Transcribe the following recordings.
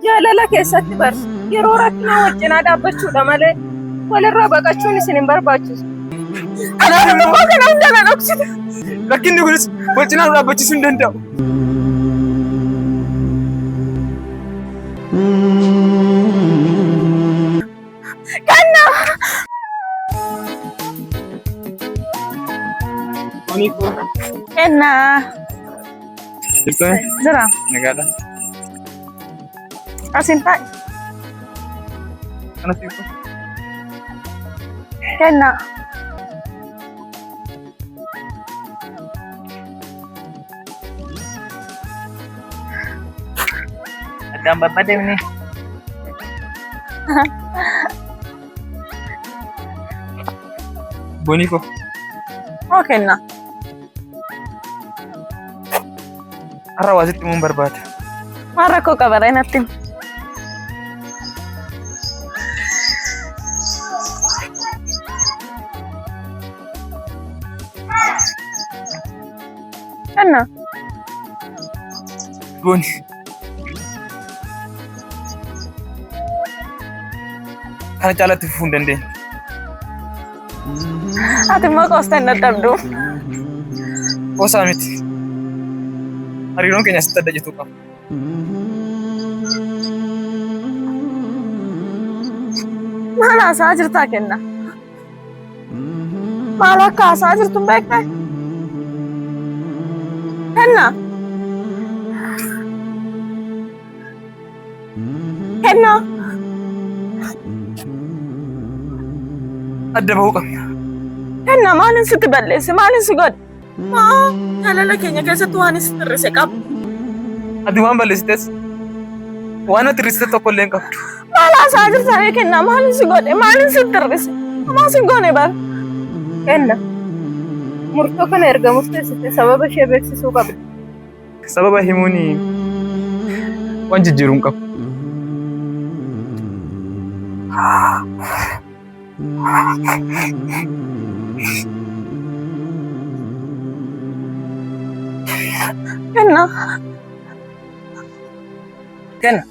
Jaalala keessatti bar yeroo rakkinaa wal cinaa dhaabbachuudha malee walirraa baqachuun isin hin barbaachisu. Kanaaf immoo Immoo kana hunda na dhoksite. Rakkinni kunis wal cinaa nu dhaabbachisuu hin danda'u. Kanna! Oni koo. Kennaa. Jirtu? Jira. Nagaadha. Asin taa'i. Kana siif. Kennaa. Addaan babbadamne. Bonii koo. Oo kennaa. Har'a waa sitti himuun barbaada. Maal rakkoo qaba ree natti himi. Kenna. Booni. Kana caalatti fufuu hin dandeenye. Ati immoo qoosta hin dadhabdu. Qoosaa miti. Hariiroon keenya asitti adda cituu qaba. Maal haasa'aa jirtaa kenna? Maal akka haasa'aa jirtu hin beekne? Kenna. Kenna. Adda bahuu qabna. Kenna maalin sitti balleesse maalin si godhe? Maa jaalala keenya keessatti waan si hir'ise qaba. Ati waan balleessites waan natti hir'iste tokko illee hin qabdu. Maal haasa'aa jirta ree kennaa maalin si godhe maalin sitti hir'ise? Homaa si goone bar. Kenna. Murtoo kana erga murteessite sababa ishee beeksisuu qabda. Sababa himuun waan jijjiiru hin qabu. Kenna. Kenna.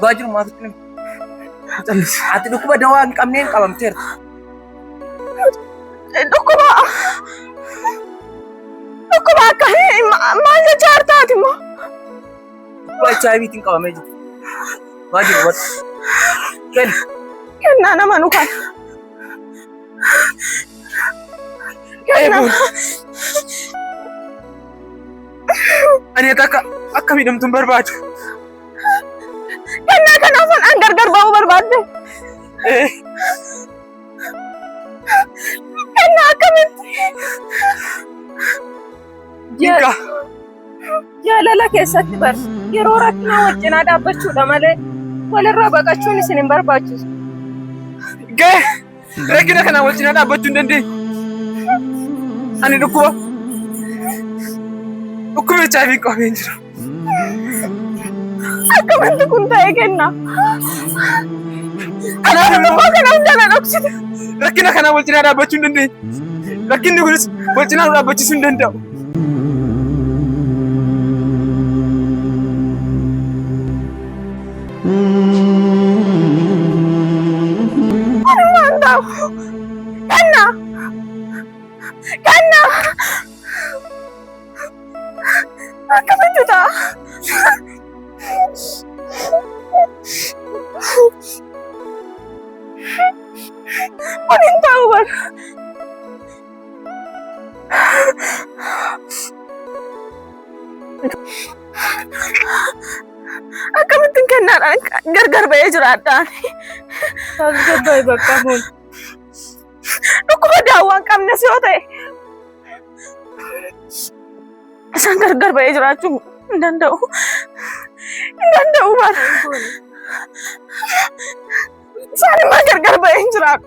Dhugaa jiru maaf itti himi? Callisi. Ati dhukkuba dawaa hin qabneen qabamteerta. Dhukkuba. Dhukkuba akka maal jechaa jirta ati immoo? Dhukkuba HIVtiin qabamee jira. Dhugaa jiru hubadhu. Kenna. Kennaa nama nu kana. Kennaa. Ani akka miidhamtu hin barbaadu. Kennaa kanaaf an gargar ba'uu barbaadde. Kennaa akkamitti? Dinqa. Jaalala keessatti bar yeroo rakkinaa wal cinaa dhaabbachuudha malee walirraa baqachuun isin hin barbaachisu. Ga'e rakkina kanaan wal cinaa dhaabbachuu hin dandeenye. Ani dhukkuba HIV qabeen jira. Akkamitti kun ta'e kenna? Kanaaf immoo Immoo kana hunda na dhoksite. Rakkina kanaan wal cinaa dhaabbachuu hin dandeenye. Rakkinni kunis wal cinaa nu dhaabbachisuu hin danda'u. Ani waan ta'u. Kenna! Kenna! Akkamitti ta'a? Kun hin ta'u bar. Akkamittiin kennaadhaan gargar ba'ee jiraadhaan. Tasgabbaa'e bakka kun. Dhukkuba daawwaa hin qabnes yoo ta'e isaan gargar ba'ee jiraachuu hin danda'u. Hin danda'u bara. Isaan immoo gargar ba'ee hin jiraatu.